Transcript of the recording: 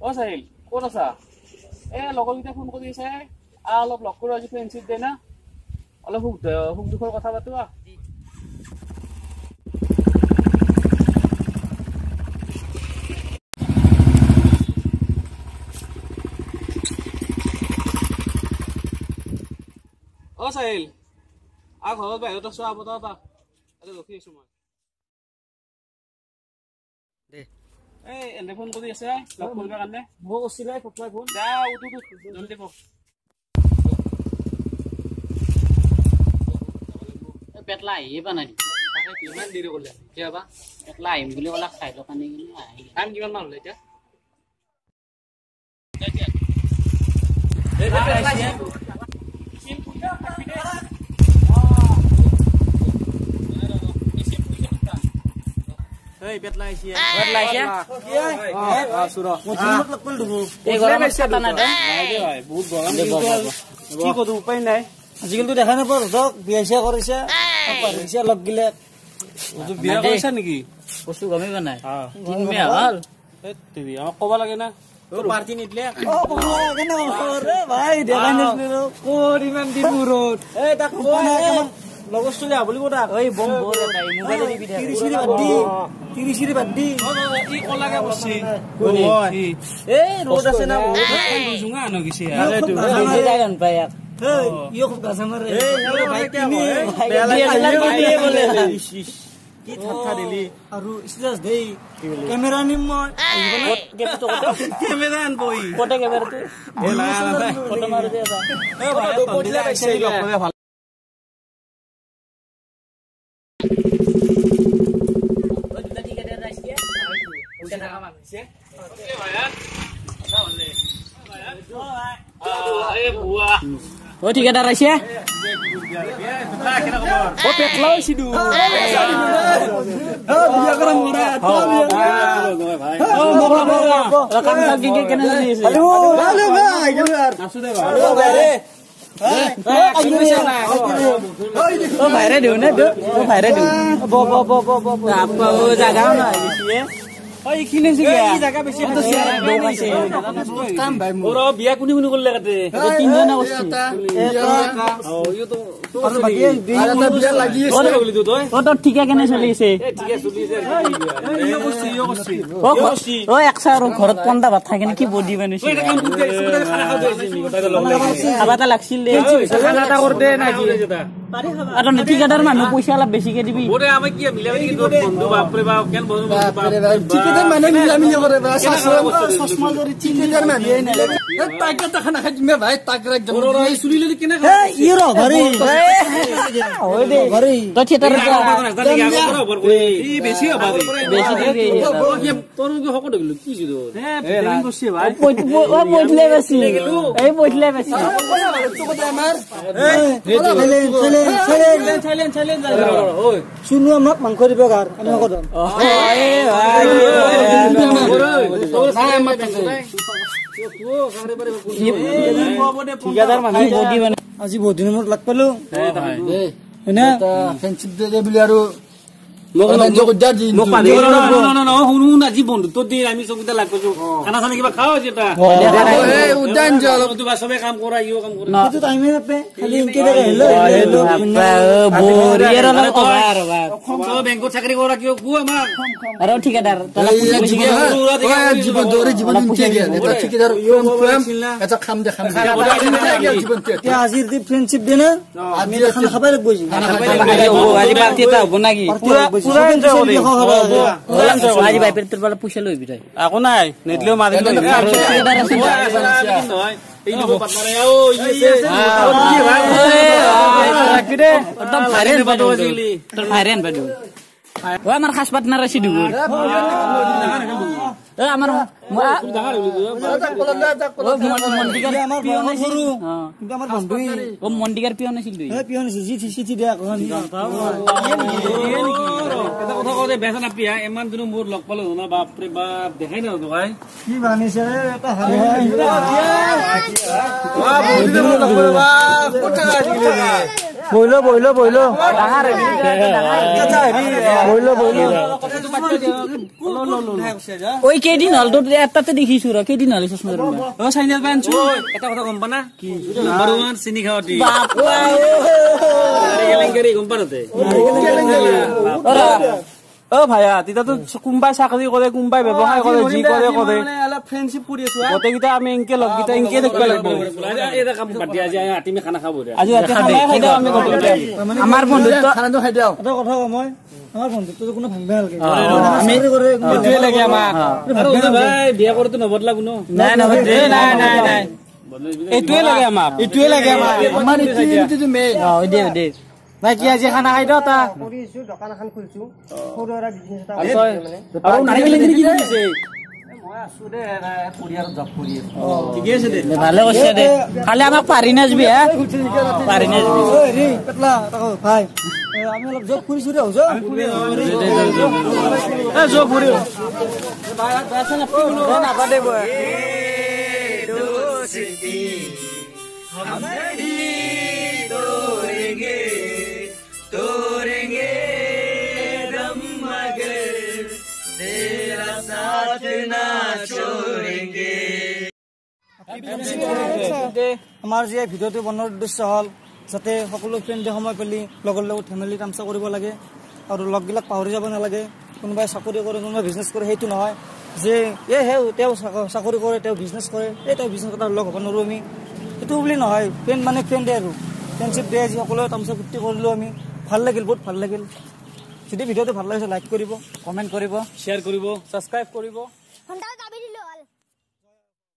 অ চাহিল ক'ত আছা? এই লগৰকেইটাই ফোন কৰি আছে, আহ অলপ লগ কৰোঁ আজি ফ্ৰেণ্ডশ্বিপ ডে না, অলপ সুখ সুখ দুখৰ কথা পাতো আহ। অ চাহিল আহ ঘৰত বাহিৰত আছো, আহ বতা আহ, ৰখি আছো মই। এই এনে ফোন কৰি আছে লগ কৰিবৰ কাৰণে। মোক কৰিছিলে ফটোৱাই ফোন। যা উঠ উঠ জলদি ক। পেটলা আহিয়ে পোৱা নাই। তাকে ইমান দেৰি কৰিলে কিয় বা? পেটলা আহিম বুলি ক'লাক চাইডৰ কাৰণে কিনে আহি টাইম কিমান মান হ'ল এতিয়া? এই পেটলা আহিছে, পেটলা আহিছে। এই গৰমত ছাতা নাই দে। বহুত গৰম, কি কৰো উপায় নাই। আজিকালিতো দেখা নাপাওঁ, ধৰক বিয়া চিয়া কৰিছে, পাৰিছে লগ গিলে। বিয়া কৰিছা নেকি? কচু গমেই পোৱা নাই, তিনমাহ হ'ল। আমাক ক'ব লাগে না, পাৰ্টি নিদিলে ভাই দেখাই নাছিলো ক'ত ইমান দিন মূৰত। এই তাক লগৰ চলি আহ বুলি কওঁ তাক। ঐ বম বৰ এটা মোবাইলে দিবি দে। তিৰিচিৰি বাদ দি, তিৰিচিৰি বাদ দি। ই কলাকে কৰছি। এই ৰ'দ আছে না বহুত। জোঙা আনো গিছে। নিজে যাই গম পায় ইয়াক। এই ইও খুব গাছা মাৰে। বাইক কিনি কি ঠাট্টা দিলি আৰু ষ্টেটাছ দেই। কেমেৰা নিম মই। কেমেৰা আনব ই। ক'তে কেমেৰাটো? ফটো মাৰো দে এটা। এ ভাই পঠিলে পাইছে লগ কৰে ভাল। ও ঠিকাদাৰ আহিছে। ও পেটলা হৈছি দু। কাম চাম কেনে চলি আছে? ও ভাইৰে দিওঁ নে? ও ভাইৰে দিওঁ। ব ব ব ব ব আপা ও জাগাও নহয় বেছি। এইখিনি বিয়া কোনে কোনে কৰিলে কাতে? তিনজনে কৰছি। অ তোৰ ঠিকা কেনে চলি আছে? অ একচা আৰু ঘৰত পন্দা ভাত খাই কেনে কি বডি বনাইছে। খাবা এটা লাগছিল দে। আৰু ঠিকাদাৰ মানুহ পইচা অলপ বেছিকে দিবি। তই থিয়েটাৰত পইঠলে বেছি, এই পইঠলে বেছি। চুনু আমাক মাংস দিব গাৰ আমি ঠিকাদাৰ মানুহ বডি বনাই। আজি বহুত দিনৰ মূৰত লগ পালো। ফ্ৰেণ্ডশ্বিপ ডে বুলি আৰু আজি বন্ধুত্ব দিন, আমি চবকেইটা লাগ পাইছো। খানা চানা কিবা খাওঁ আজি এটা। চবে কাম কৰা, ইও কাম কৰা। বেংকত চাকৰি কৰা কিয় কো আমাক। আৰু ঠিকাদাৰ আজিৰ ফ্ৰেণ্ডশ্বিপ ডে না, আমি খানা খাবাই লাগব। আজি পাৰ্টি এটা হ'ব নাকি? আজি বাইপেৰ তোৰ পৰা পইচা লৈ আহিবি তই। একো নাই, নিদিলেও মাৰি আমাৰ খাচ পাৰ্টনাৰ আছে দুগুৰ। আমাৰ মন্দিকাৰ পিয়ন আছিল। এটা কথা কওঁ দে, বেচা নাপিয়া ইমান দিনৰ মূৰত লগ পালো না, বাপৰে বাপ দেখাই নাই তোকাই। কি বানিছে এটা বইলো বইলো বইলো বইলো বইলো। ওই কেইদিন হ'ল তোৰ এটাতে দেখিছো ৰ কেইদিন হ'ল চশমা অ চাইনেল পাইছো এটা কথা গম পানা কি নাম্বাৰ 1 চিনি খাওয়াটি বাপা কেলেংকাৰী গম পানতে অ ভাইয়া তিতা তো কোনবাই চাকৰি কৰে কোনবাই ব্যৱসায় কৰে যি কৰে কৰে অলপ ফ্ৰেণ্ডশ্বিপ কৰি আছো গোটেইকেইটা আমি এনকে লগকেইটা এনকে থাকিব লাগিব এটা কাম বাদ দিয়া আজি ৰাতি আমি খানা খাব আজি ৰাতি খানা খাই দাও আমি গোটেইকেইটা আমাৰ বন্ধুত্ব খানাটো খাই দাও এটা কথা কম মই আমাৰ বন্ধুত্ব কোনো ভাঙবে নালাগে আমি এইটোৱে লাগে আমাক আৰু ভাই বিয়া কৰোতে নবদলা কোনো নাই নবদলে নাই নাই নাই এইটোৱে লাগে আমাক এইটোৱে লাগে আমাক আমাৰ ইউনিটিটো মেইন অ দে দে ভাই কি আজি খানা খাই দাও তা কৰিছো দোকান এখন খুলছো সৰু এটা বিজনেছ এটা মানে আৰু নাৰিকল কি কৰিছে মই আছো দে পৰিয়ালত জব কৰি আছো ঠিকে আছে দে ভালে কৈছে দে খালি আমাক পাৰি নাজবি হা পাৰি নাজবি ঐ ৰে পেটলা তাকো ভাই আমি অলপ জব কৰিছো ৰে হজো এ জব কৰি ভাই আছে না নাপাদে বয় दोस्ती हम नहीं तोड़ेंगे तोड़ेंगे दम मगर तेरा साथ ना छोड़ेंगे। আমাৰ যে ভিডিঅ'টো বনোৱাৰ উদ্দেশ্য হ'ল যাতে সকলো ফ্ৰেণ্ডে সময় পেলি লগৰ লগত ধেমালি তামচা কৰিব লাগে আৰু লগবিলাক পাহৰি যাব নালাগে। কোনোবাই চাকৰি কৰে কোনোবাই বিজনেছ কৰে সেইটো নহয় যে এই হে তেওঁ চাকৰি কৰে তেওঁ বিজনেছ কৰে এই তেওঁ বিজনেছ কৰাৰ লগ হ'ব নোৱাৰোঁ আমি, সেইটো বুলি নহয়। ফ্ৰেণ্ড মানে ফ্ৰেণ্ডে আৰু ফ্ৰেণ্ডশ্বিপ ডে আজি সকলোৱে তামচা ফূৰ্তি কৰিলোঁ আমি, ভাল লাগিল, বহুত ভাল লাগিল। যদি ভিডিঅ'টো ভাল লাগিছে লাইক কৰিব, কমেণ্ট কৰিব, শ্বেয়াৰ কৰিব, ছাবস্ক্ৰাইব কৰিব।